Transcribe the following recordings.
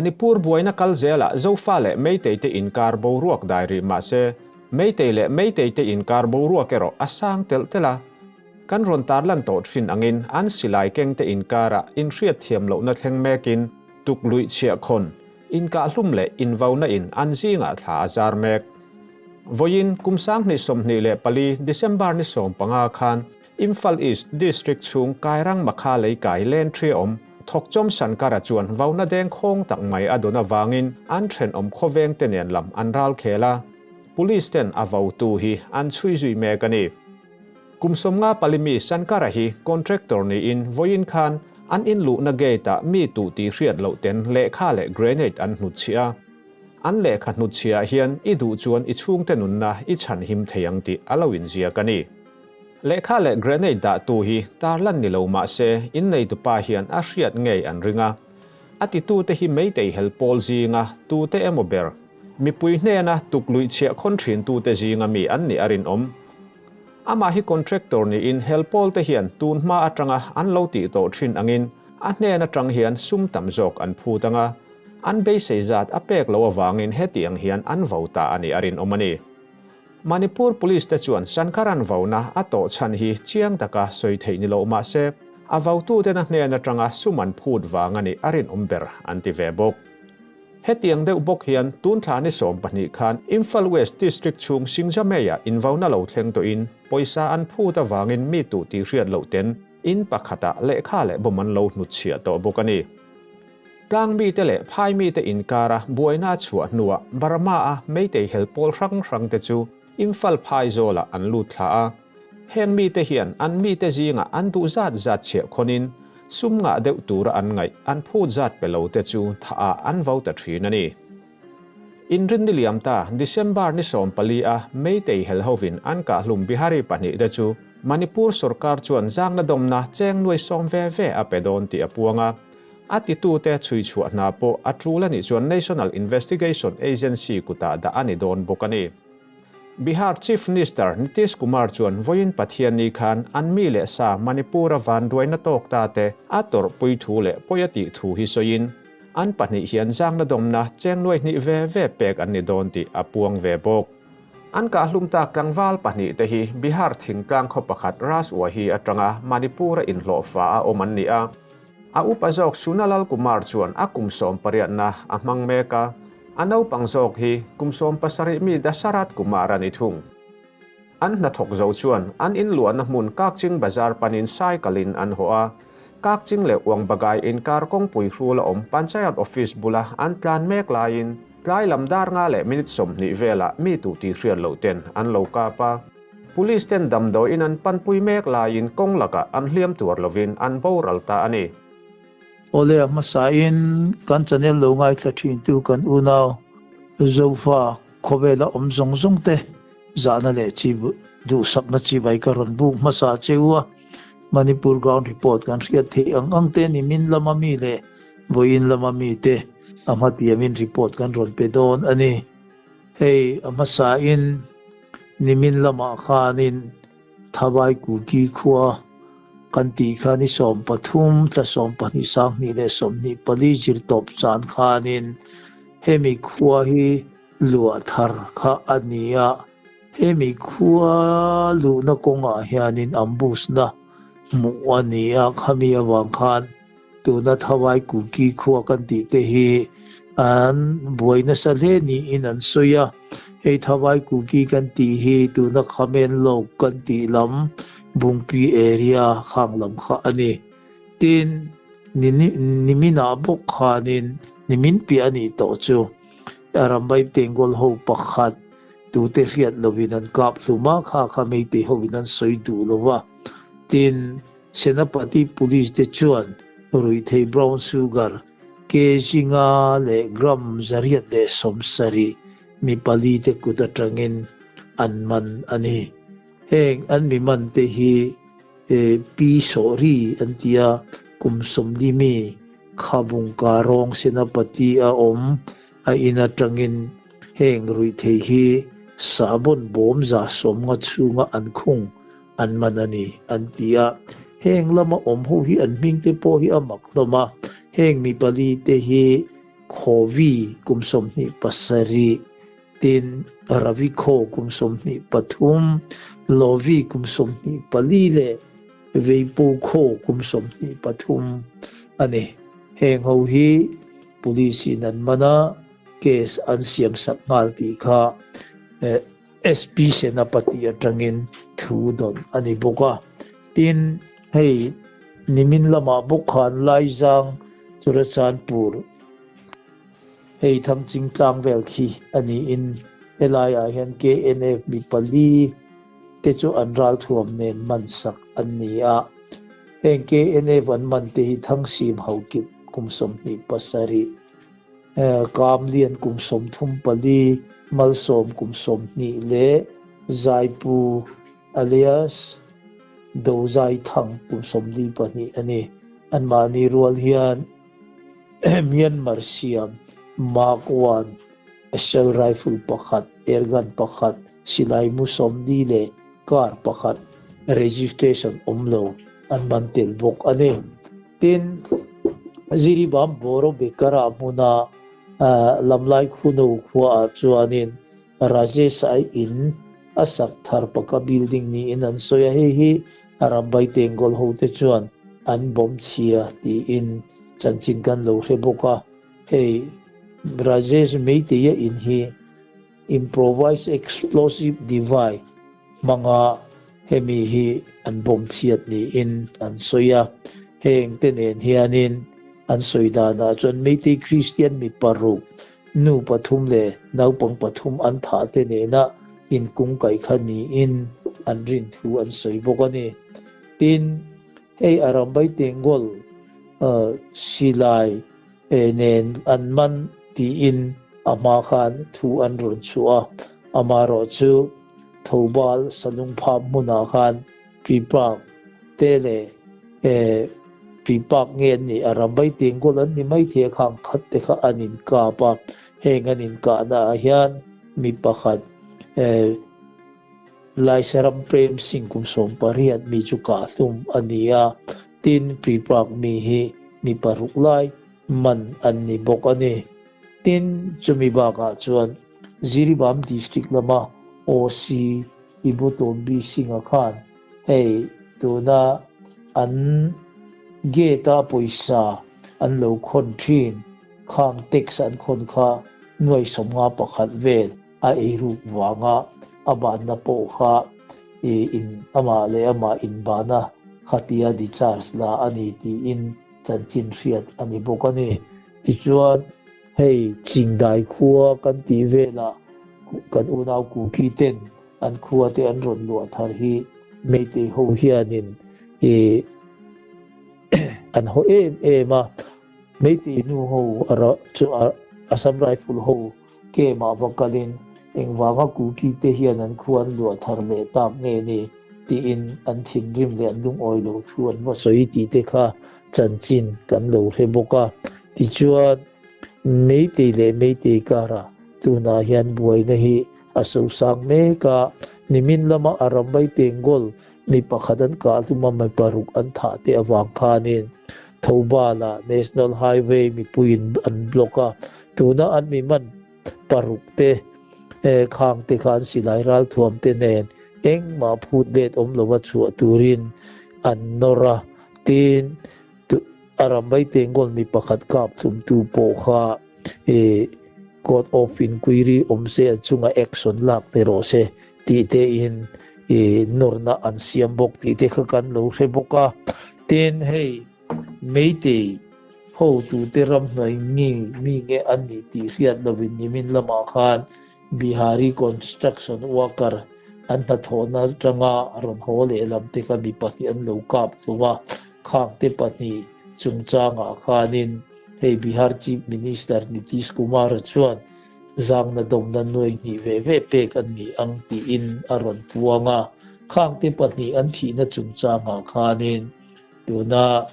Manipur buaina kal zelah Zofa leh Meitei te inkar boruak dai rih mah se, Meitei leh Meitei te inkar boruak erawh a sang telh telh a. Kan rawn tarlan tawh thin angin an silai keng te inkarah inhriatthiam lohna thleng mekin tukluih chhiahkhawn, inkahhlum leh invauna in an zingah thla a zar mek. Vawiin kum 2024 December ni 15 khan Imphal East District chhung Kairang Makha leikai Lentry awm Thawkchawm Sankara chuan vauna deng khawng tak mai a dawn avangin an thenawm khawveng te nen lam an ral khel a, Police ten a vautu hi an chhui zui mek a ni. Kum 54 mi Sankara hi contractor niin vawiin khan an inluhna gate ah mi tuh tih hriat loh ten lehkha leh grenade an hnutchhiah a. An lehkha hnutchhiah ah hian i duh chuan i chhungte nunna i chhanhim thei ang tih a lo inziak a ni. Lehkha leh grenade dahtu hi tarlan ni lo mah se inneitupa hian a hriat ngei an ring a. A titute hi Meitei hel pawl zinga tute emaw ber, mipui hnena tukluih chhiah khawn thintute zinga mi an nih a rinawm. Amah hi contractor niin hel pawlte hian tun hma atanga an lo tih tawh thin angin a hnen atang hian sum tam zawk an phut anga, an beisei zat a pek loh avangin hetiang hian an vo ta a nih a rinawm a ni. Manipur Police te chuan Sankaran vauna a tawh chhan hi chiang taka sawi theih ni loh mah se, a vaututen a hnen atanga sum an phut vang a nih a rinawm ber an ti ve bawk. Hetiang deuh bawk hian tun thla ni 12 khan Imphal West District chhung Singjameia invauna lo thleng tawhin pawisa an phut avangin mi tuh tih hriat loh ten in pakhatah lehkha leh bawm an lo hnutchhiah tawh bawk a ni. Tlang mite leh phai mite inkara buaina a chhuah hnuah Burma-a Meitei hel pawl hrang hrangte chu Imphal phai zawlah an lut thla a. Heng mite hian an mite zingah an duh zat zat chhiah khawnin sum ngah deuh tura an ngaih an phut zat pe lote chu thah-ah an vo ta thin a ni. Inrinni liam ta December ni 14 a Meitei hel hovin an kahhlum Bihari pahnihte chu Manipur sorkar chuan zangna dawmna cheng nuai sawm ve ve a pe dawn tih a puang a. A titute chhui chhuah hna pawh a tul a nih chuan National Investigation Agency kutah dah a ni dawn bawk a ni. Bihar Chief Minister Nitish Kumar chuan vawiin Pathianni khan an mi leh sa Manipur-a vanduaina tawk ta te a tawrhpui thu leh pawi a tih thu hi sawiin, an pahnih hian zangna dawmna cheng nuai hnih ve ve pek an ni dawn tih a puang ve bawk. An kahhlum tak tlangval pahnih te hi Bihar thingtlang khaw pakhat Rajwahi atanga Manipur-a inhlawhfa a awm an ni a. A upa zawk Sunalal Kumar chuan a kum sawmpariatna a hmang mek a, a naupang zawk hi kum 17 mi Dasharat Kumar a ni thung. An hnathawk zo chuan an inluahna hmun Kakching Bazar panin cycle-in an haw a, Kakching leh Uangbagai inkar kawngpui hrul a awm Panchayat Office bula an tlan mek laiin tlai lam dar nga leh minute 20 velah mi tuh tih hriat loh ten an lo kap a. Police ten damdawiin an panpui mek laiin kawng lakah an hliam tuar lovin an boral ta a ni. Awle a hmasain kan channel lo ngaithla thintu kan unau Zofa khawvela awm zawng zawng te zahna leh chi duhsakna chibai ka rawn buk hmasa che u a, Manipur ground report kan hriat theih ang ang te nimin lama mi leh vawiin lama mi te a hmatiamin report kan rawn pe dawn a ni. Hei a hmasain nimin lamah khanin Thavai Kuki khua kan tih kha ni 13 thla 12 2024 zirtawp zan khanin hemi khua hi luah thar kha a ni a, hemi khua luhna kawngah hianin ambush na hmuh a ni a, khami avang khan Tuna Thawai Kuki khua kan tih te hi an buai nasa hle niin an sawi a, hei Thawai Kuki kan tih hi tuna Khamen Lok kan tih lam Bungpi area khang lam kha a ni. Tin, niminah bawk khanin nimin piah a nih tawh chu Arambai Tengol ho pakhat tute hriat lovin an kap hlum a, kha kha Meitei hovin an sawi duh lo va. Tin, Senapati Police te chuan ruihthei brown sugar kg nga leh gram 170 mi pali te kut atangin an man a ni. Heng an mi man te hi Pi Sawhri an ti a, kum 40 mi Khabungka rawng Senapati a awm a in atangin heng ruihthei hi sahbawn bawm 150 chhunga an khung an man a ni, an ti a. Heng lama awm ho hi an hming te pawh hi a mak hlawm a, heng mi pali te hi Khovi kum 27, tin Ravi Kho kum 23, Lovi kum 24 leh Veipo Kho kum 23 a ni. Heng ho hi Police in an man a, case an siam sak nghal tih kha SP Senapati atangin thu dawn a ni bawk a. Tin, hei nimin lamah bawk khan Laizang Churachandpur hei Thangching tlang vel khi a niin helaiah hian KNF mi pali te chu an ralthuam nen man sak an ni a. Heng KNF an man te hi Thangsim Haukip kum 27, Kamlian kum 34, Malsawm kum 20 leh Zaipu alias Dozaithang kum 42 a ni. Anmahni rual hian Myanmar siam Mark One Assault Rifle pakhat, Airgun pakhat, silai mu 40 leh car pakhat registration awm lo an man tel bawk a ni. Tin, Jiribam Boro Bekara hmuna Lamlai Khuno khuaah chuanin Rajesh a in a sak thar paka building niin an sawi a, hei hi Rambai Tengol hote chuan an bawm chhia tiin chanchin kan lo hre bawk a. Hei Rajesh Meitei-a in hi Improvised Explosive Device hmanga hemi hi an bawm chhiat niin an sawi a. Heng te nen hianin an sawi danah chuan Meitei Kristian mi paruk, nu pathum leh naupang pathum an thah te nena inkungkaih kha niin an rin thu an sawi bawk a ni. Tin, hei Arambai Tengol silai nen an man tiin a hma khan thu an rawn chhuah a, amaherawhchu Thoubal Salungpham hmunah khan Tuipak te leh Tuipak nge an nih a Rambai Tengkawl an ni mai thei a khang khat te kha an inkap a, heng an inkahna ah hian mi pakhat Laisaram Prem Singh kum 18 mi chu kahhlum a ni a, tin Tuipak mi hi mi paruk lai man an ni bawk a ni. Tin, chumi bakah chuan Jiribam District lama OC Ibotombi Singh-a khan hei tuna an gate-a pawisa an lo khawn thin khang tax an khawn kha nuai 51 vel a eiruk vanga a banna pawh kha in amah leh amah inbana khatia discharge la a ni tiin chanchin hriat a ni bawk a ni. Tichuan, hei Chingdai khua kan tih velah kan unau Kuki ten an khua te an rawn luah thar hi Meitei ho hianin ih an haw em em a, Meitei nu ho chu Assam Rifle ho Camp-ah va kalin engvanga Kuki te hian an khua an luah thar leh tak nge ni tiin an thinrim leh an lungawi loh thu an va sawi tih te kha chanchin kan lo hre bawk a. Tichuan, Meitei leh Meitei karah tunah hian buaina hi a sosang mek a, nimin lama Arambai Tengol mi pakhat an kah hlum a mi paruk an thah te avang khanin Thoubal-ah National Highway mipuiin an block a, Tuna an mi man paruk te khang te khan silai ralthuam te nen engmah phut let awm lova chhuah turin an nawr a, tin a Rambai Tengol mi pakhat kap tlumtu pawh kha court of inquiry awm se a chunga action lak ni rawh se tih te in nawrna an siam bawk tih te kha kan lo hre bawk a, tin hei Meitei hotute ramhnuai mi mi nge an nih tih hriat lovin nimin lamah khan Bihari construction worker an hnathawhna atanga rawn haw lehlam te kha mi pahnih an lo kap hlum a, khangte pahnih chungchangah khanin hei Bihar Chief Minister Nitish Kumar-a chuan zangna dawmna nuai hnih ve ve pek an ni ang tiin a rawn puang a, khangte pahnih an thihna chungchangah khanin Tuna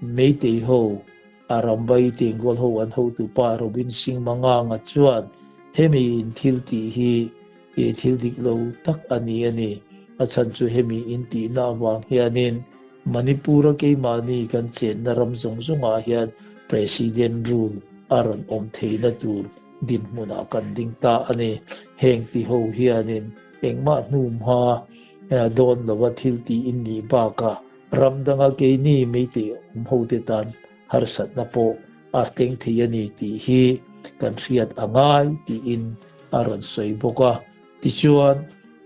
Meitei ho, Arambai Tengol ho an hotupa Robin Singh Manganga chuan hemi in thil tih hi i thil dik lo tak a ni a ni. A chhan chu hemi in tihna avang hianin Manipur-a keimahni kan chenna ram zawng zawngah hian President rule a rawn awm theihna tur dinhmunah kan ding ta a ni. Heng ti ho hianin engmah hnumha dawn lova thil tih in nih bakah ram danga keini Meitei awm hote tan harsatna pawh a thleng thei a ni tih hi kan hriat a ngai tiin a rawn sawi bawk a. Tichuan,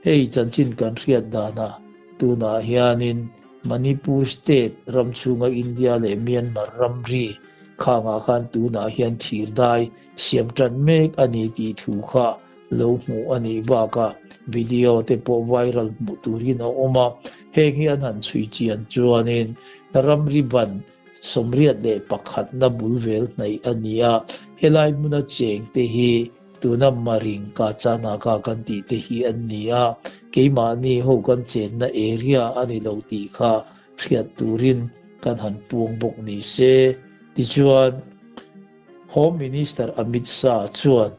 hei chanchin kan hriat danah tunah hianin Manipur state ram chhunga India leh Myanmar ramri khangah khan tunah hian thirdai siam tan mek a ni tih thu kha lo hmuh a nih bakah video te pawh viral hmuh turin a awm a. Heng hi an han chhui chian chuanin ramri ban 81 na bul vel hnaih a ni a, helai hmuna cheng te hi tuna Maring Kachanaka kan tih te hi an ni a, keimahni ho kan chenna area a ni lo tih kha hriat turin kan han puang bawk ni se. Tichuan, Home Minister Amit Shah chuan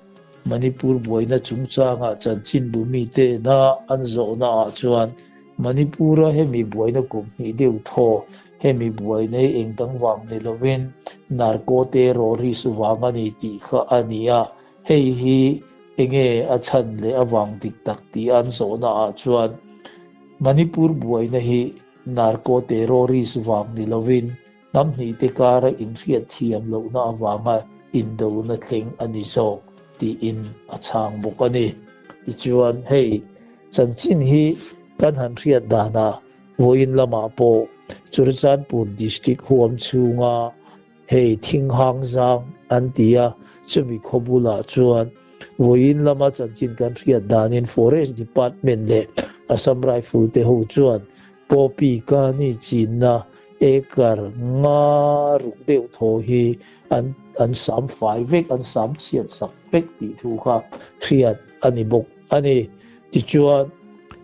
Manipur buaina chungchangah chanchinbu mite'na an zawhnaah chuan Manipur-a hemi buaina kum hnih deuh thaw hemi buaina hi eng dang vang ni lovin narco-terrorist vang a ni tih kha a ni a, hei hi enge a chhan leh a vang dik tak tih an zawhnaah chuan Manipur buaina hi narco-terrorist vang ni lovin Hnam hnihte kara inhriat thiam lohna avanga indona thleng a ni zawk tiin a chhang bawk a ni. Tichuan, hei chanchin hi kan han hriat danah vawiin lamah pawh Churachandpur District huam chhunga hei Thinghangzang an ti a, chumi khaw bulah chuan vawiin lama chanchin kan hriat danin Forest Department leh Assam Rifle te ho chuan Poppy ka ni chinna acre nga ruk deuh thaw hi an an sam fai vek, an sam chhiat sak vek tih thu kha hriat a ni bawk a ni. Tichuan,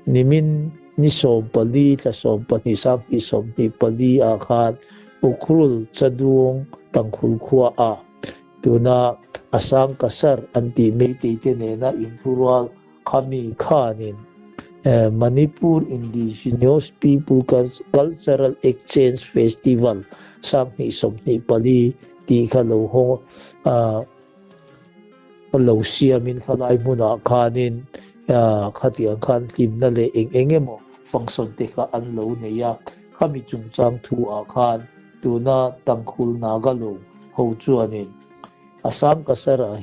nimin ni 14 thla 12 2024 ah khan Ukhrul Chadung Tangkhul khua ah tuna Assam Kasar an tih Meitei te nena inthurual Khami khanin Manipur Indigenous People Cultural Exchange Festival 2024 tih kha lo hawng lo siamin khalai hmunah khanin khatiang khan hlimna leh eng eng emaw function te kha an lo nei a. Khami chungchang thu ah khan tuna Tangkhul Naga lo ho chuanin Assam Kasara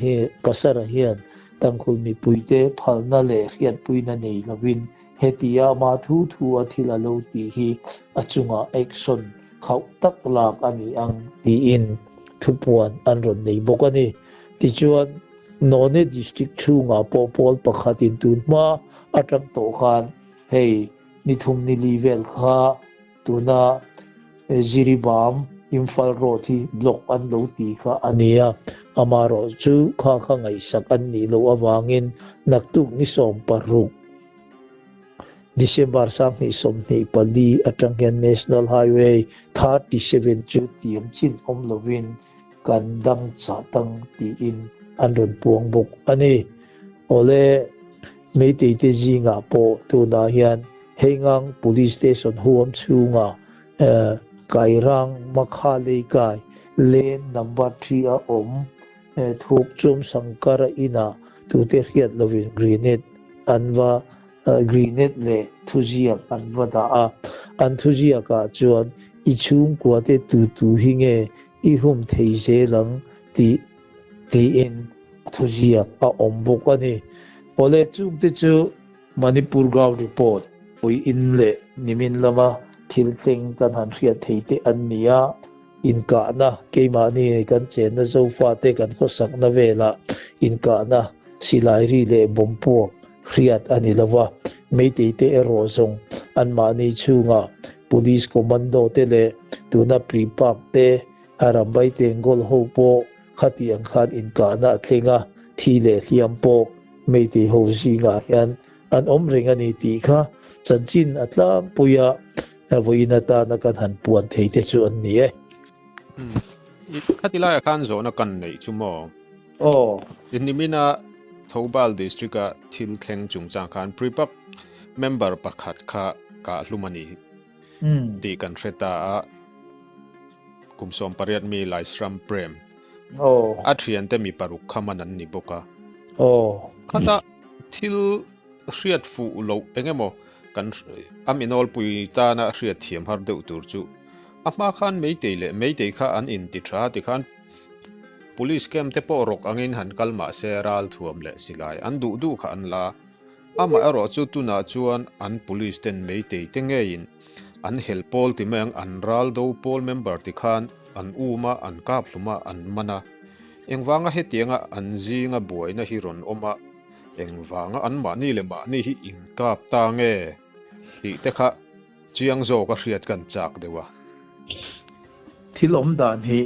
hian Tangkhul mipuite phalna leh hriatpuina nei lovin hetia ama thu thu a thil a lo tih hi a chungah action khauh tak lak a ni ang tiin thupuan an rawn nei bawk a ni. Tichuan, None District chhungah pawh pawl pakhatin tun hma atang tawh khan hei ni thum ni li vel kha Tuna Jiribam Imphal Road hi block an lo ti kha a ni a, amaherawh chu kha kha ngaihsak an nih loh avangin naktuk ni 16 December 2024 atang hian National Highway 37 chu tiam chin awm lovin kan dang chah tang tiin an rawn puang bawk a ni. Awle. Meitei te zingah pawh tunah hian Heingang Police Station huam chhunga Kairang Makha Leikai Lane Number 3 a awm Thuk Chum Sankara inah tute hriat lovin grenade an va grenade leh thuziak an va dah a. An thuziakah chuan i chhungkua te tu tu hi nge i hum thei zel ang tih tiin thuziak a awm bawk a ni. Awle chungte chu Manipur Ground Report puiin leh nimin lama thil thleng kan han hriat thei te an ni a, inkahna keimahni kan chenna Zofate kan khawsakna velah inkahna silai ri leh bomb puak hriat a ni lova, Meitei te erawh zawng anmahni chhungah Police Commando te leh tuna Prepark te Arambai Tengol ho pawh khati ang khan inkahna a thleng a, thi leh hliam pawh Meitei ho zingah hian an awm reng a ni tih kha chanchin a tlangpui a, vawiin atana kan han puan thei te chu an ni e. Khati laiah khan zawhna kan neih chu maw? Aw. Nimina Thoubal District-a thil thleng chungchang khan Prepak member pakhat kha kah hlum a ni. Tih kan hre ta a, kum 18 mi Laishram Prem. A thiante mi paruk kha man an ni bawk a. Khata thil hriat fuh loh eng emaw kan a mi nawlpui tana hriat thiam har deuh tur chu a hma khan Meitei leh Meitei kha an inti tha tikhan Police camp te pawh rawk angin han kal mah se ralthuam leh silai an duh duh kha an la. Amaherawh chu tunah chuan an police ten Meitei te ngeiin an hel pawl ti mai ang, an ral do pawl member ti khan an um a, an kap hlum a, an man a. Engvanga hetianga an zinga buaina hi rawn awm a, engvanga anmahni leh mahni hi inkap ta nge tih te kha chiang zawk a hriat kan chak deuh a. Thil awm dan hi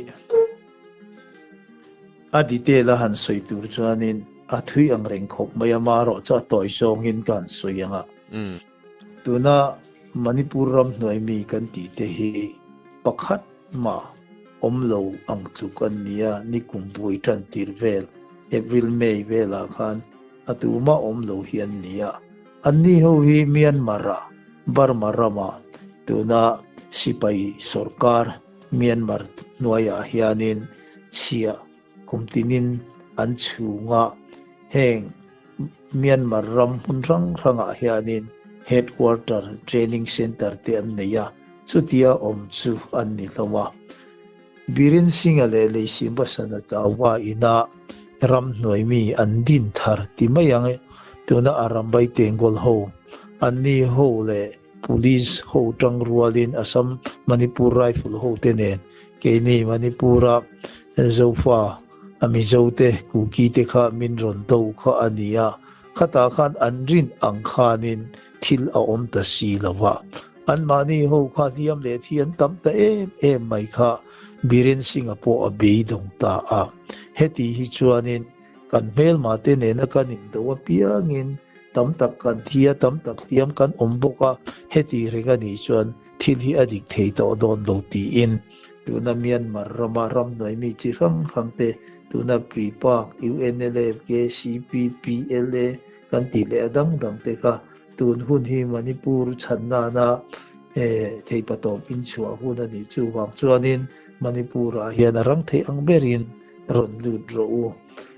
a detail a han sawi tur chuanin a thui ang reng khawp mai a, marawh chu a tawi zawngin ka han sawi ang a. Tuna Manipur ram hnuai mi kan tih te hi pakhat mah awm lo ang tluk an ni a, nikum buai tan tir vel, April, May velah khan a tumah awm lo hi an ni a. Anni ho hi Myanmar-ah, Burma ramah tuna sipai sorkar Myanmar hnuaiah hianin chhiah kum tinin an chhunga heng Myanmar ram hmun hrang hrangah hianin headquarter, training center te an nei a, chutia awm chu an ni hlawm a. Biren Singh-a leh Leisimbasan-a Chawa ina ramhnuai mi an din thar ti mai ang e, tuna Arambai Tengol ho, anni ho leh Police ho tang rualin Assam Manipur Rifle ho te nen keini Manipur-a Zofa a Mizo te Kuki te kha min rawn do kha a ni a, khatah khan an rin ang khanin thil a awm ta si lo va. Anmahni ho kha hliam leh thi an tam ta em em mai kha Biren Singh-a pawh a beidawng ta a. Heti hi chuanin Kan hmelma te nena kan indo apiangin tam tak kan thi a, tam tak hliam kan awm bawk a, heti reng a nih chuan thil hi a dik thei tawh dawn lo tiin tuna Myanmar rama ramhnuai mi chi hrang hrang te tuna Pripak, UNLF, KCP, PLA kan tih leh a dang dang te kha tun hun hi Manipur chhan nana theipatawp inchhuah hun a nih chuvang chuanin Manipur ah hian a rang theih ang berin rawn lut rawh u.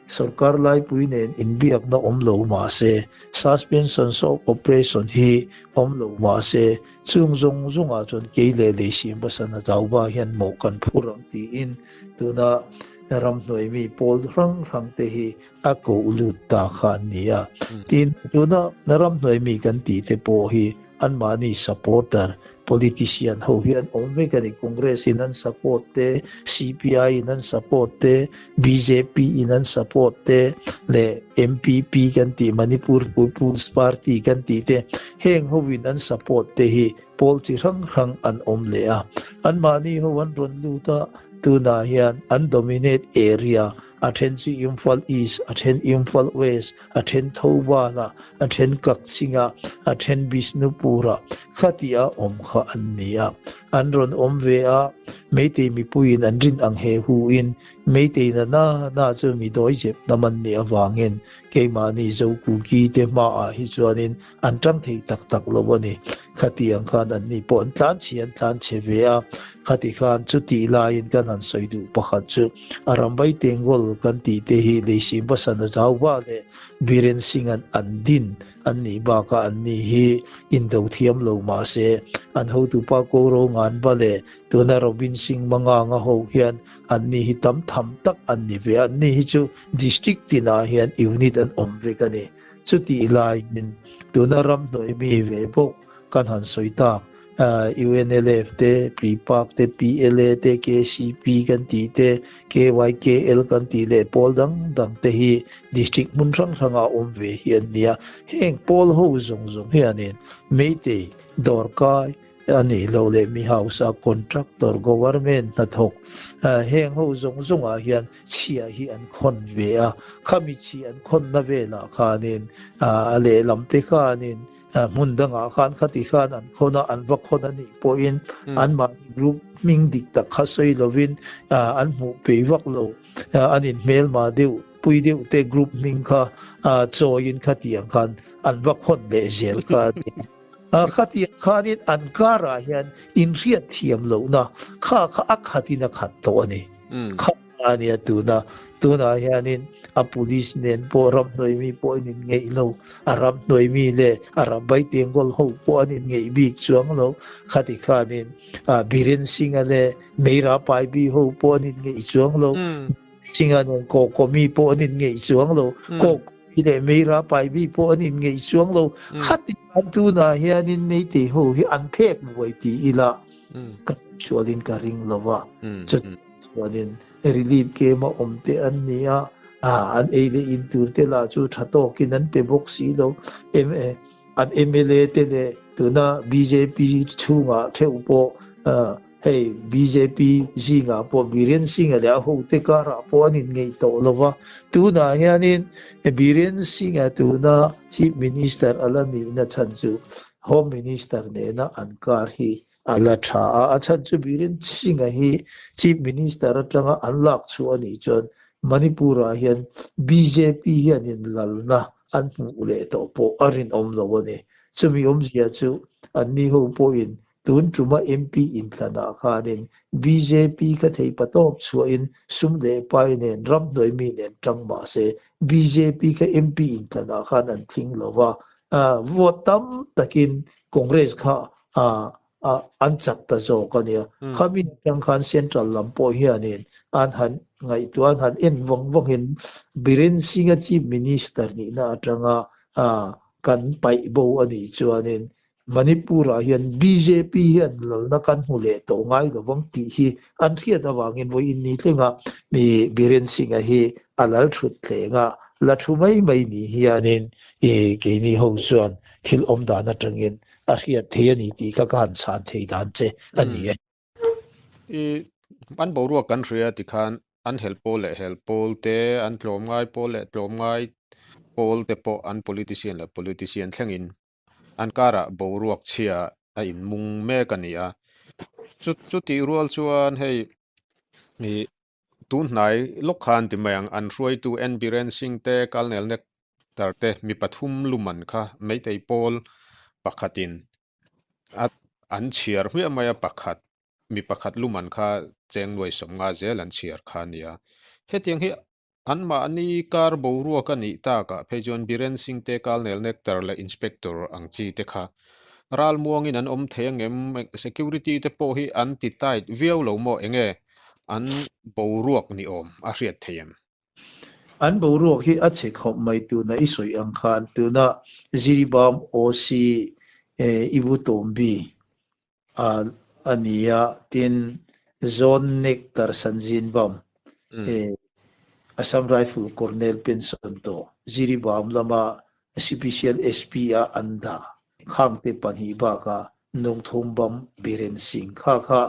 Sorkar laipui nen inbiakna awm lo mah se, suspension of operation hi awm lo mah se, chung zawng zawngah chuan kei leh Leisimbasana Zauva hian mawh kan phur ang tiin tuna ramhnuai mi pawl hrang hrang te hi a koh lut ta kha an ni a. Tin, tuna ramhnuai mi kan tih te pawh hi anmahni supporter Politician ho hi an awm vek a ni. Congress in an support te, CPI in an support te, bjp in an support te leh MPP kan tih Manipur People's Party kan tih te heng ho in an support te hi pawl chi hrang hrang an awm leh a. Anmahni ho an rawn lut a, tunah hian an dominate area a then chu Imphal East, a then Imphal West, a then Thoubal-ah, a then Kakching-ah, a then Bishnupur-ah khatia awm kha an ni a. An rawn awm ve a, Meitei mipuiin an rin ang he huin Meitei na na na chu mi dawi zep hnam an nih avangin keimahni Zokuki te hmaah hi chuanin an tang thei tak tak lo a ni. Khatiang khan anni pawh an tlanchhe an tlanchhe ve a, khati khan chutih laiin kan han sawi duh pakhat chu a rambai Tengol kan tih te hi Leisimbasan a zau va leh Biren Singh an an din an nih bakah anni hi indo thiam lo mah se an hotupa Koro Nganba leh tuna Robin Singh Manganga ho hian anni hi tam tham tak an ni ve a, anni hi chu district tinah hian unit an awm vek a ni. Chutih laiin tuna ramhnuai mi ve bawk kan han sawi tak, UNLF te, PRIPAK te, PLA te, KCP kan tih te, KYKL kan tih leh pawl dang dang te hi district hmun hrang hranga awm ve hi an ni a. Heng pawl ho zawng zawng hianin Meitei dawrkai, A nih loh leh mi hausa, contractor, government hnathawk heng ho zawng zawngah hian chhia hi an khawn ve a, khami chhi an khawnna velah khanin a lehlam te khanin hmun dangah khan khati khan an khawn a, an va khawn a nih pawhin anmahni group hming dik tak kha sawi lovin an hmuh peih vak lo, an inhmelma deuh pui deuh te group hming kha chawiin khatiang khan an va khawn leh zel kha a ni. Khatiang khanin an karah hian inhriat thiam lohna kha kha a khatin a khat tawh a ni. A nia tuna tunah hianin a police nen pawh ramhnuai mi pawh an inngeih lo, a ramhnuai mi leh a rambai tengkawl ho pawh an inngeih bik chuang lo. Khati khanin Biren Singh-a leh Meira Paibi ho pawh an inngeih chuang lo, Singh-a nen Kawkaw mi pawh an inngeih chuang lo, Kawkaw mi leh Meira Paibi pawh an inngeih chuang lo. Khati khan tunah hianin Meitei ho hi an phek buai ti ila ka sualin ka ring lo va. Chuanin relief camp a awm te an ni a, an ei leh in tur te lah chu tha tawkin an pe bawk si lo. An mla te leh tuna bjp chhungah theuh pawh hei bjp zingah pawh Biren Singh-a leh a hote karah pawh an inngeih tawh lo va. Tunah hianin Biren Singh-a tuna Chief Minister a la nihna chhan chu Home Minister nena an kar hi A la tha a, a chhan chu Biren Singh-a hi Chief Minister atanga an lak chhuah a nih chuan Manipur-ah hian bjp hianin lalna an hmuh leh tawh pawh a rinawm lo a ni. Chumi awmzia chu anni ho pawhin tun tuma MP inthlanah khanin bjp kha thei patawp chhuahin sum leh pai nen ramhnuai mi nen tang mah se bjp kha MP inthlanah khan an tling lo va, vote tam takin Congress kha an chak ta zawk a nia. Khami atang khan Central lam pawh hianin an han ngaihtuah, an han en vawng vawngin Biren Singh-a Chief Minister nihna atanga kan paih bo a nih chuanin Manipur-ah hian bjp hian lalna kan hmu leh tawh ngai lo vang tih hi an hriat avangin vawiin ni thlengah mi Biren Singh-a hi a lal thut thleng a, la thu mai mai ni hianin keini ho chuan thil awm dan atangin a hriat thei a ni tih kha ka han chhan thei dan che a ni e. I an boruak kan hria tikhan an helh pawl leh helh pawl te, an tlawmngai pawl leh tlawmngai pawl te pawh an politician leh politician thlengin an karah boruak chhia a inmung mek a ni a. Chu chutih rual chuan hei i tun hnai lawk khan ti mai ang an hruaitu N Biren Singh te, Colonel Nectar te mi pathum luman kha Meitei pawl pakhatin a an chhiar hmiah mai a pakhat mi pakhat luman kha cheng nuai sawmnga zel an chhiar kha a ni a. Hetiang hi Anmahni kar boruak a nih takah phei chuan Biren Singh te, Colonel Nectar leh Inspector ang chi te kha ralmuangin an awm thei angem? Security te pawh hi an ti tight viau lo maw? Enge an boruak ni awm a hriat theih em? An boruak hi a chhe khawp mai tuna i sawi ang khan tuna Jiribam OC Ibutombi a ni a, tin John Nectar Sanjinbam Assam Rifle Colonel pension tawh Jiribam lama Special SP a an dah khangte pahnih bakah Nungthumbam Biren Singh kha kha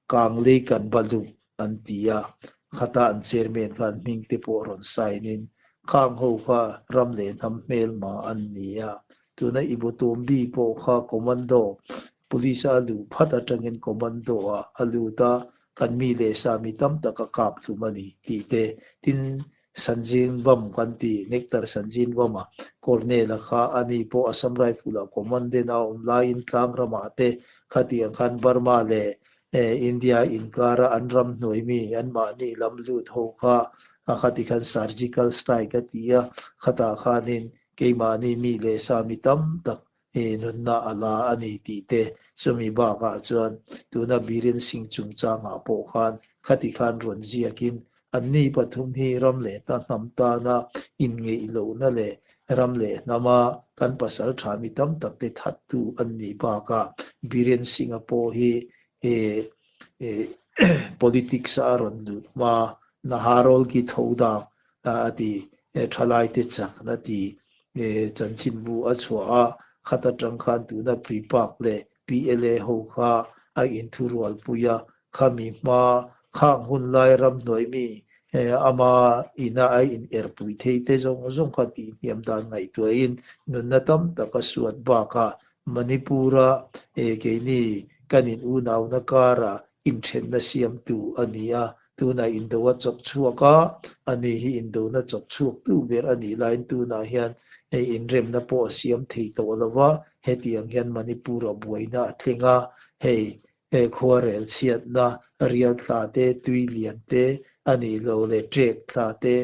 Kanglei kan Baluk an ti a, khata an chairman khan hming te pawh rawn sign in khang ho kha ram leh hnam hmelma an ni a, tuna Ibotombi pawh kha commando police a luh phat atangin commando ah a lut a, kan mi leh sa mi tam tak a kap hlum a ni tih te, tin Sanjinbam kan ti, Nectar Sanjinbam-a Colonel-a kha ani pawh Assam Rifle-ah commandant a awm laiin tlang ramah te khatiang khan Burma leh India inkara an ram hnuai mi anmahni lam lut ho kha a khati khan surgical strike a ti a, khatah khanin keimahni mi leh sa mi tam tak nunna a la a ni tih te chumi bakah chuan tuna Biren Singh chungchangah pawh khan khati khan rawn ziakin anni pathum hi ram leh ta hnam tana inngeih lohna leh ram leh hnama kan pasal tha mi tam tak te thattu an nih bakah Biren Singh-a pawh hi politics-a a rawn lut hma Naharol ki tho dak a ti, thalaite chakna ti chanchinbu a chhuah a, khat atang khan tuna Prepark leh PLA ho kha a inthurualpui a, khami hma khang hun lai ramhnuai mi ama ina a inerpui thei te zawng zawng kha tihhniam dan ngaihtuahin nunna tam tak a suat bakah Manipur-a keini kan in unauna kara inthenna siamtu a ni a, tunah indo a chawk chhuak a, ani hi indona chawk chhuaktu ber a nih laiin tunah hian hei inremna pawh a siam thei tawh lo va, hetiang hian Manipur-a buaina a thleng a, hei khuarel chhiatna, rial thla te, tui lian te, A nih loh leh ṭek thla te,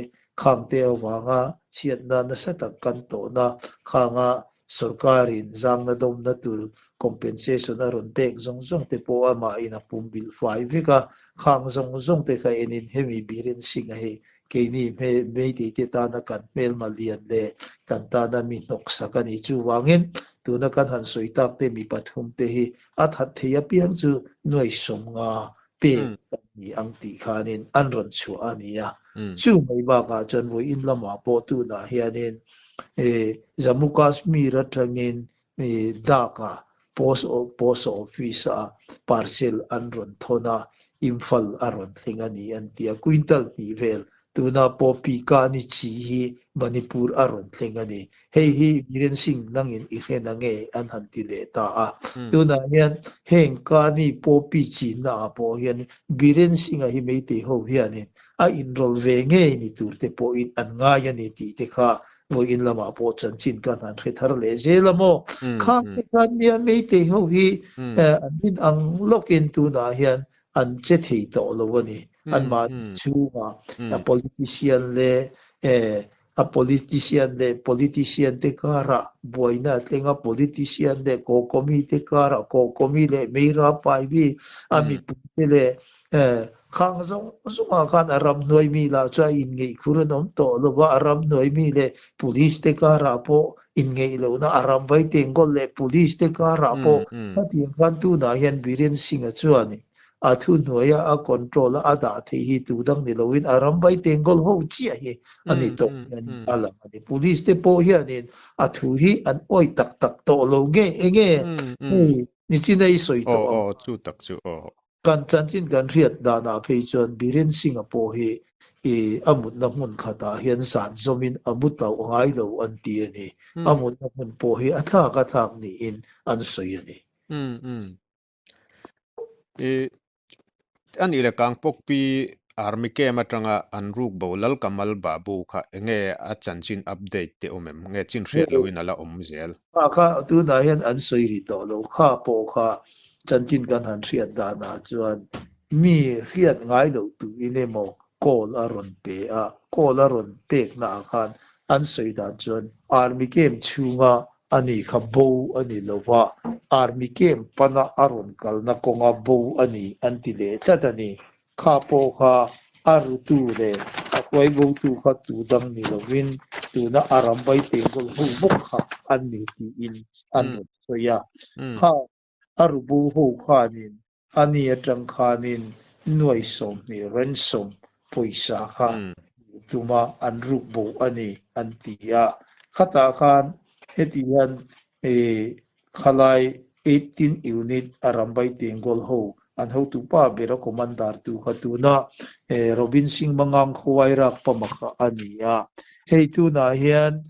khang te avanga chhiatna nasa tak kan tawhna khanga sorkarin zangna dawmna tur compensation a rawn pek zawng zawng te pawh amahin a pumbilh fai vek a, khang zawng zawng te kha enin hemi Biren Singh-a hi keini Meitei te tana kan hmelma lian leh kan tana mi hnawksak a ni. Chuvangin tuna kan han sawi tak te mi pathum te hi a that thei apiang chu nuaisawmnga pek kan ni ang tih khanin an rawn chhuah a ni a. Chu mai bakah chuan vawiin lamah pawh tunah hianin Jammu Kashmir atangin Dhaka Post Post Office ah parcel an rawn thawn a, Imphal a rawn thleng a ni an ti a, quintal hnih vel tuna pawh Pikani chi hi Manipur a rawn thleng a ni. Hei hi Biren Singh nangin i hre na nge an han ti leh ta a. Tunah hian heng Kani Poppy chinna ah pawh hian Biren Singh-a hi Meitei ho hianin a inrawlh ve ngei ni tur te pawhin an ngai a ni tih te kha vawiin lamah pawh chanchin kan han hre thar leh zel a maw? Khang te khan nia Meitei ho hi an rin ang lawkin tunah hian an che thei tawh lo a ni. Anmahni chhungah a politician leh A politician leh politician te karah buaina a thleng a, politician leh kawkawmi te karah kawkawmi leh meira pai mi a mipui te leh khang zawng zawngah khan a ramhnuai mi lah chu a inngeih khur an awm tawh lo va, a ramhnuai mi leh police te karah pawh inngeih lohna, a ramvai tengkawl leh police te karah pawh khatiang khan tunah hian Biren Singh-a chuan A thuhnuaia a control a a dah theih hi tu dang ni loin a ram vai tengawl ho chiah hi a ni tawh hian a lang a ni. Police te pawh hianin a thu hi an awih tak tak tawh lo nge enge hei nichin a i sawi tawh ang. Aw aw chu tak chu aw. Kan chanchin kan hriat danah phei chuan Biren Singh-a pawh hi i a mutna hmun khatah hian zan zawmin a mu tauh ngai lo an ti a ni. A mutna hmun pawh hi a thlak a thlak niin an sawi a ni. I a nih leh Kangpawkpi Army Camp atanga an ruk bo Lal Kamal Babu kha enge a chanchin update te awm em? Nge chin hriat loin a la awm zel? Kha kha tunah hian an sawi ri tawh lo. Kha pawh kha chanchin kan han hriat danah chuan mi hriat ngai loh tuin emaw call a rawn pe a, call a rawn pekna ah khan an sawi dan chuan Army Camp chhunga A ni kha bo a ni lo va, Army camp pana a rawn kalna kawnga bo a ni an ti leh tlat a ni. Kha pawh kha a rutu leh a huaibotu kha tu dang ni lovin tuna a rambai tengawl ho bawk kha an ni tiin an rawn sawi a. Kha A rubo ho khanin a ni atang khanin nuai 20 ransom pawisa kha hmuh tuma an ruk bo a ni an ti a. Khatah khan heti hian khalai 18 unit a Rambai Tenggol ho an hotupa bera commander tu kha tuna Robin Singh Mangang Khawai Rak Pama kha a ni a. Hei tunah hian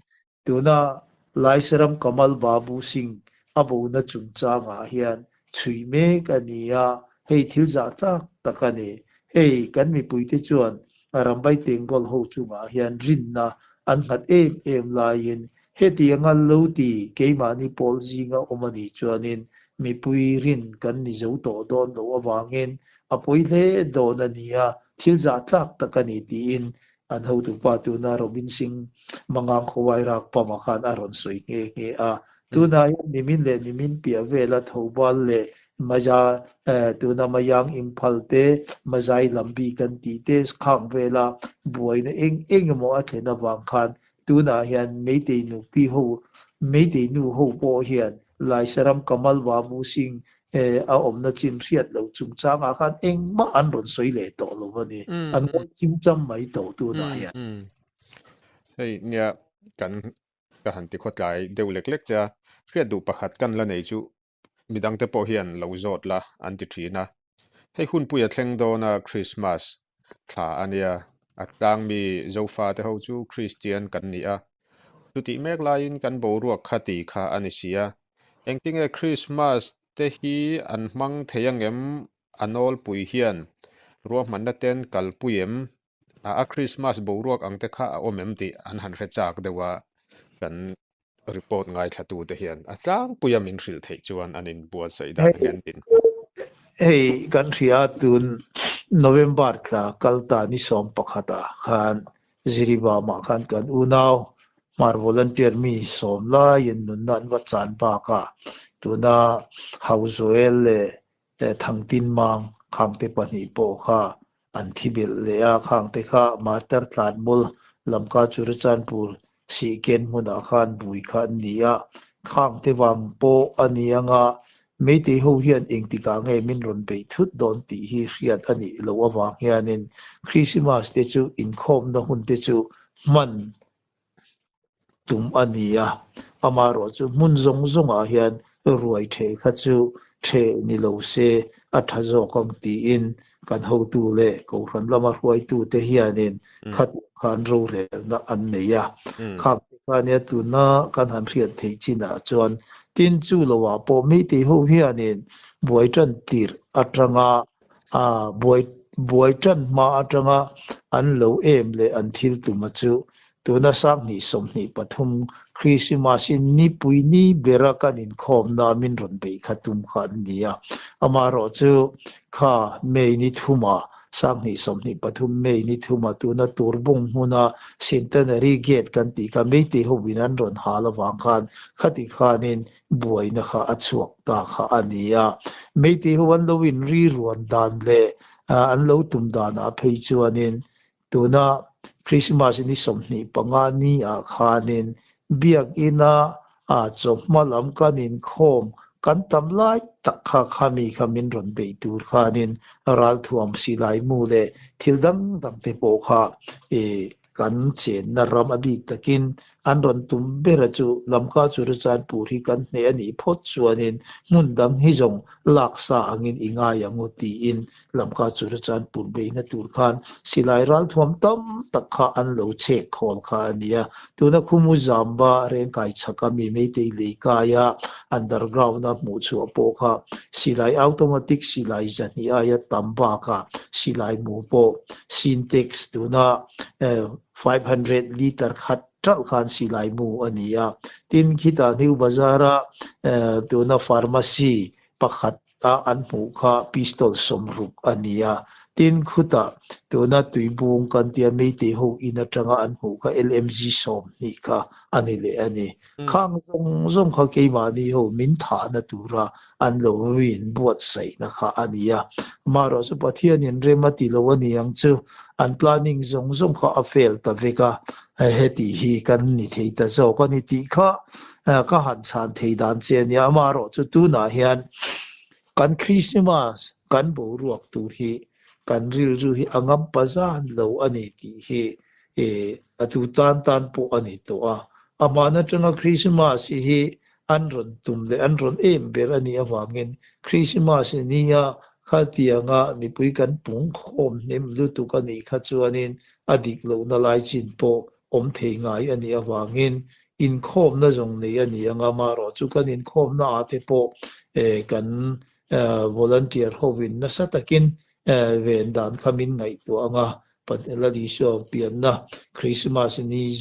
Tuna Laisaram Kamal Babu Singh a bona chungchangah hian chhui mek a ni a, hei thil zah tlak tak a ni. Hei kan mipuite chuan Rambai Tenggol ho chungah hian rinna an nghat em em laiin hetianga lo ti keimahni pawl zinga awm a nih chuanin mipui rin kan ni zo tawh dawn loh avangin a pawi hle dawn a ni a, thil zah tlak tak a ni tiin An hotupa tuna Robin Singh Mangang Khawai Rak Pama khan a rawn sawi nghe nghe a. Tunah hian nimin leh nimin piah vela Thoubal leh Maja tuna Mayang Imphal te, Mazai Lambi kan tih te khang vela buaina eng eng emaw a thlen avang khan tunah hian Meitei nupi ho Meitei nu ho pawh hian Laisaram Kamal Babu Singh a awmna chin hriat loh chungchangah khan engmah an rawn sawi leh tawh lo a ni. An ngawi chimcham mai tawh tunah hian. Hei nia kan ka han ti khawtlai deuh lek lek che a, hriat duh pakhat kan la nei chu midangte pawh hian lo zawt la an ti thin a. Hei hunpui a thleng dawn a Christmas thla a nia, a tlangmi Zofa te ho chu Christian kan ni a, chutih mek laiin kan boruak kha ti kha a ni si a, engtinge Christmas te hi an hmang thei angem a nawlpui hian ruahmanna ten kalpui em, a Christmas boruak ang te kha a awm em tih an han hre chak deuh a, kan Report ngaithlatute hian a tlangpuia min hrilh theih chuan an inbuatsaih dan hian din. Hei kan hria tun November thla kal ta ni 11 ah khan Jiribam-ah khan kan unau Hmar volunteer mi sawm laiin nunna an va chan bakah tuna Hauzoel leh Thangtinmang khangte pahnih pawh kha an thi belh leh a, khangte kha Martar Tlanmul Lamka Churachandpur Sihken hmunah khan bui kha an ni a, khangte vang pawh a ni anga Meitei ho hian engtikah nge min rawn beih thut dawn tih hi hriat a nih loh avang hianin Krismas te chu inkhawmna hun te chu hman tum a ni a, amaherawhchu hmun zawng zawngah hian ruai ṭheh kha chu ṭheh ni lo se a ṭha zawk ang tiin kan hotu leh Kohhran lama hruaitute hianin khatih khan rorelna an nei a. Khang te kha nia tuna kan han hriat theih chinah chuan tin chu loah pawh Meitei ho hianin buai ṭan tirh aṭanga buai buai ṭan hma aṭanga an lo em leh an thil tuma chu tuna 2023 Krismas-in nipui ni bera kan inkhawmna min rawn beih kha tum kha an ni a. Amaherawhchu kha May ni thumah 2023 May ni thuma tuna Turbung hmuna Centenary Gate kan tih kha Meitei hovin an rawn hal avang khan khati khanin buaina kha a chhuak ta kha a ni a. Meitei ho an lo inri ruan dan leh an lo tum danah phei chuanin tuna Krismas ni 25 ni ah khanin Biakina chawhma lam kan inkhawm kan tam lai tak kha khami kha min rawn beih tur khanin ralthuam silai mu leh thil dang dang te pawh kha kan chenna ram a bik takin an rawn tum bera chu Lamka Churachandpur hi kan hneh a nih phawt chuanin hmun dang hi zawng laksa angin i ngai ang u tiin Lamka Churachandpur beihna tur khan silai ralthuam tam tak kha an lo chhek khawl kha a ni a. Tuna Khumu Zamba rengkai chhaka mi Meitei lei kaia underground-a hmuh chhuah pawh kha silai automatic silai zahnih aia tam bakah silai mu pawh Sintex tuna 500 litre khat ṭalh khan silai mu a ni a. Tin, khitah New Bazar-a tuna pharmacy pakhat a an hmuh kha pistol 60 a ni a. Tin, khutah tuna tuibung kan tia Meitei ho in aṭanga an hmuh kha LMG 20 kha a ni leh a ni. Khang zawng zawng kha keimahni ho min thahna tura an lo in buatsaihna kha a ni a. Amaherawhchu Pathianin rem a ti lo a ni ang chu an planning zawng zawng kha a fail ta vek a, heti hi kan ni thei ta zawk a ni tih kha ka han chhan thei dan che a nia. Amaherawhchu tunah hian kan Krismas kan boruak tur hi kan rilru hi a ngam pa zan lo a ni tih hi a tu tan tan pawh a ni tawh a. Amah atanga Krismas hi an rawn tum leh an rawn em ber a nih avangin Krismas nia khatianga mipui kan pung khawm hnem lutuk a nih kha chuanin a dik lohna lai chin pawh awm thei ngai a nih avangin inkhawmna zawng nei a ni anga amaherawhchu kan inkhawmna ah te pawh kan volunteer hovin nasa takin ven dan kha min ngaihtuah anga Lal Isua pianna Krismas ni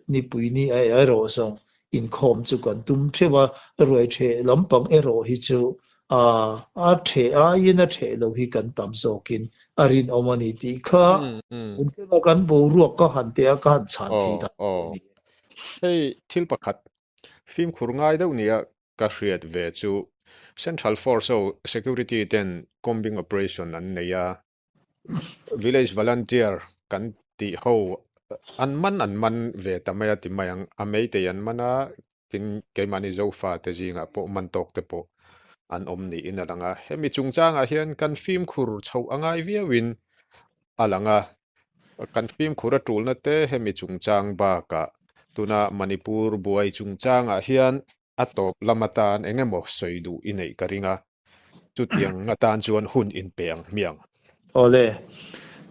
nipui ni erawh zawng inkhawm chu kan tum theuh a, ruai ṭheh lampang erawh hi chu a ṭheh aiin a ṭheh lo hi kan tam zawkin a rinawm a ni tih kha tun thlenga kan boruak ka han teh a, ka han chhan thei dan a ni. Hei thil pakhat fimkhur ngai deuh nia ka hriat ve chu Central Force ho security ten combing operation an nei a, Village Volunteer kan tih ho an man an man ve ta mai a ti mai ang. A meitei an man a, tin keimahni Zofa te zingah pawh man tawk te pawh an awm niin a lang a. Hemi chungchangah hian kan fimkhur chhoh a ngai viauin a lang a. Kan fimkhur a tulna te hemi chungchang bakah tuna Manipur buai chungchangah hian a tawp lam atan eng emaw sawi duh i neih ka ring a, chutiang atan chuan hun inpe ang hmiang. Awle,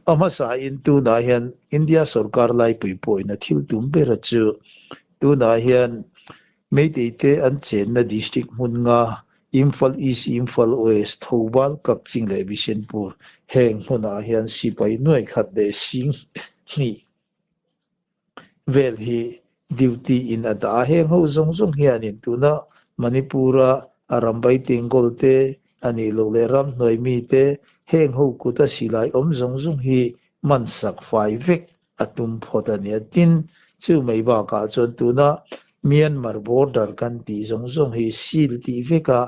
a hmasain tunah hian India sorkar laipui pawhin a thil tum bera chu tunah hian Meitei te an chenna district hmun nga Imphal East, Imphal West, Thoubal, Kakching leh Bishenpur heng hmunah hian sipai nuai khat leh 2000 vel hi duty in a dah a, heng ho zawng zawng hianin tuna Manipur-a a rambai Tengol te a nih loh leh ramhnuai mi te heng ho kuta silai awm zawng zawng hi man sak fai vek a tum phawt a nia. Tin, chu mai bakah chuan tuna Myanmar border kan tih zawng zawng hi seal tih veka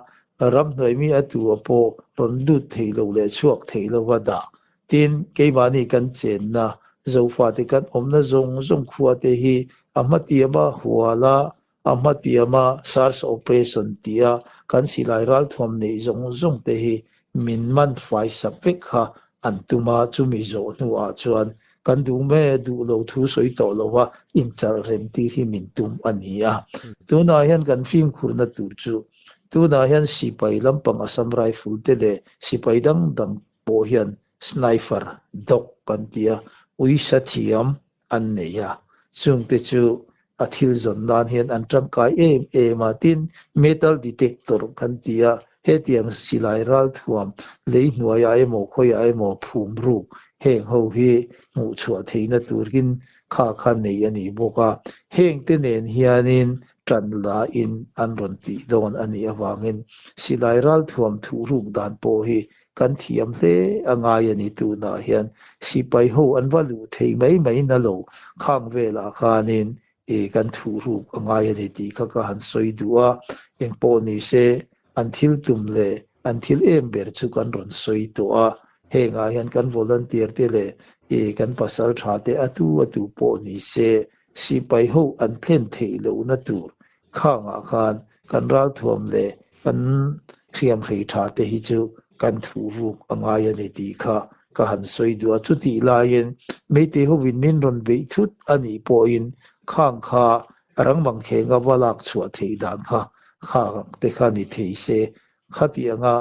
ramhnuai mi a tu a pawh rawn lut thei lo leh chhuak thei lova dah. Tin, keimahni kan chenna Zofate kan awmna zawng zawng khuate hi a hmatiama huala A hmatiama search operation tia kan silai ralthuam neih zawng zawng te hi min man fai sak vek kha an tum a, chumi zawh hnuah chuan kan duh me duh lo thu sawi tawh lova inchalh rem tir hi min tum a ni a. Tunah hian kan fimkhurna tur chu tunah hian sipai lampang Assam Rifle te leh sipai dang dang pawh hian sniper dog kan ti a, uisa thiam an nei a, chungte chu a thil zawn nan hian an tangkai em em a, tin metal detector kan ti a, hetiang silai ralthuam lei hnuaiah emaw khawiah emaw phum ruk heng ho hi hmuh chhuah theihna turin kha kha nei a ni bawk a, hengte nen hianin tan lain an rawn tih dawn a nih avangin silai ralthuam thuhruk dan pawh hi Kan thiam hle a ngai a ni tunah hian sipai ho an va luh thei mai mai na lo khang velah khanin e kan thuhruk a ngai a ni tih kha ka han sawi duh a, engpawh ni se an thil tum leh an thil em ber chu kan rawn sawi tawh a, hengah hian kan volunteer te leh e kan pasal tha te a tu a tu pawh ni se sipai ho an thlen theih lohna tur Khangah khan kan ralthuam leh kan hriamhrei tha te hi chu kan thuhruk a ngai a ni tih kha ka han sawi duh a. Chutih laiin Meitei hovin min rawn beih thut a nih pawhin khang kha rangmangkhenga va lak chhuah theih dan kha khang te kha ni thei se. Khatianga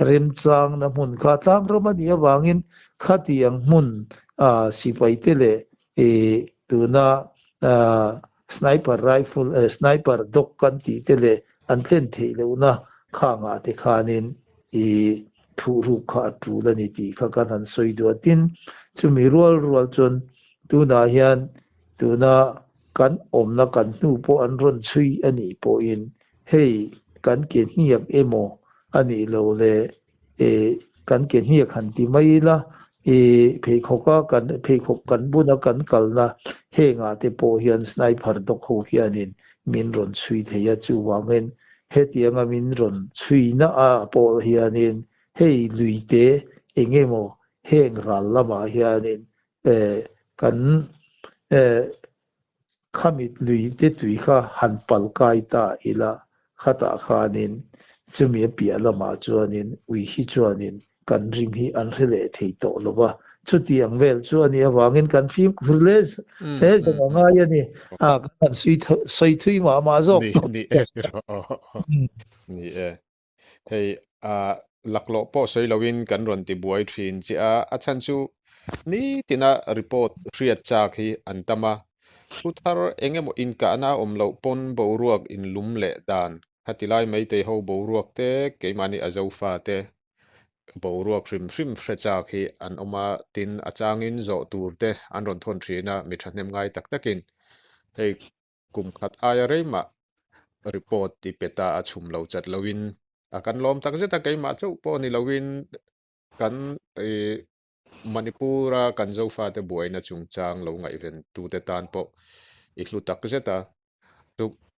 remchangna hmun kha tlangram a nih avangin khatiang hmun sipaite leh tuna Sniper rifle eh sniper dog kan tih te leh an tlen theih lohna khangah te khanin i thuhruk kha a tul a ni tih kha kan han sawi duh a. Tin, chumi rual rual chuan tunah hian tuna kan awmna kan hnu pawh an rawn chhui a nih pawhin hei kan ke hniak emaw a nih loh leh E kan ke hniak han ti mai ila, e pheikhawka kan pheikhawk kan buna kan kalna hengah te pawh hian sniper dawk ho hianin min rawn chhui thei a, chuvangin hetianga min rawn chhuina ah pawh hianin hei luite eng emaw heng ral lamah hianin e kan e Khamit lui te tui kha han pal kai ta ila, khatah khanin chumi a piah lamah chuanin ui hi chuanin kan rim hi an hre leh thei tawh lo va, chutiang vel chu a nih avangin kan fimkhur hle hle zawng a ngai a ni. A, kan han sawi thui mah mah zawk tawh. Ni e, ni e. Hei ah laklawh pawh sawi loin kan rawn ti buai thin che a, a chhan chu nitina report hriat chak hi an tam a, thu thar eng emaw inkahna a awm loh pawn boruak inlum leh dan kha ti lai maitei ho boruak te keimahni a zofa te boruak hrim hrim hre chak hi an awm a, tin a changin zawh tur te an rawn thawn thin a, mi thahnem ngai tak takin hei Kum khat aia rei mah report ti pe ta a chhum lo chat loin a kan lawm tak zet a, keimah chauh pawh ni loin kan Manipur-a kan Zofate buaina chungchang lo ngaihven tute tan pawh i hlu tak zet a.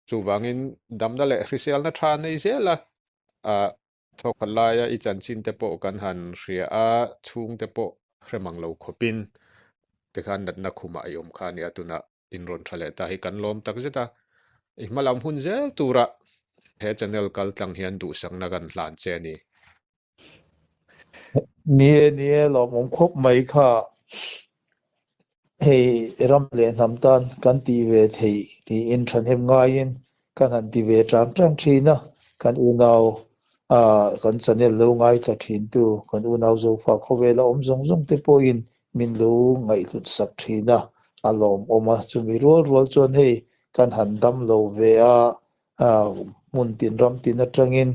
Chuvangin damna leh hriselna tha nei zel a, thawkhat laia i chanchin te pawh kan han hria a, chhungte pawh hre mang lo khawpin tikhan natna khumah i awm kha a nia tunah in rawn tha leh ta hi kan lawm tak zet a, i hma lam hun zel tura he channel kal tlang hian duhsakna kan hlan che a ni. Ni e, ni e, lawmawm khawp mai kha. Hei ram leh hnam tan kan tih ve theih tiin thahnem ngaiin kan han ti ve tang tang thin a, kan unau kan channel lo ngaithla thintu kan unau Zofa khawvela awm zawng zawng te pawhin min lo ngaihhlut sak thin a, a lawmawm a, chumi rual rual chuan hei kan han dam lo ve a, hmun tin ram tin atangin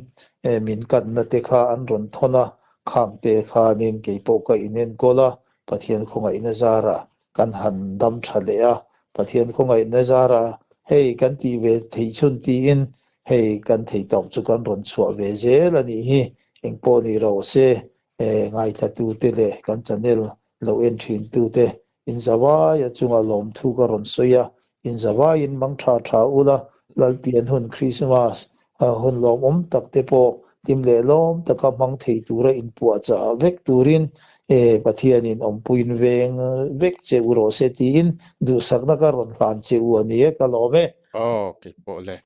min kanna te kha an rawn thawn a, khang te khanin keipawh ka inenkawl a, Pathian khawngaihna zarah kan han dam tha leh a, Pathian khawngaihna zarah hei kan tih ve theih chhun tiin hei kan theihtawp chu kan rawn chhuah ve zel a nih hi, engpawh ni rawh se. Ngaithlatute leh kan channel lo en thintute inzavaia chunga lawmthu ka rawn sawi a, inzavaiin mang tha tha ula, Lalpian hun Krismas hun lawmawm tak te pawh hlim leh lawm taka hmang thei tura inpuahchah vek turin Pathianin awmpuiin veng vek che u rawh se tiin duhsakna ka rawn hlan che u a ni e, ka lawm e. Aw, keipawh le.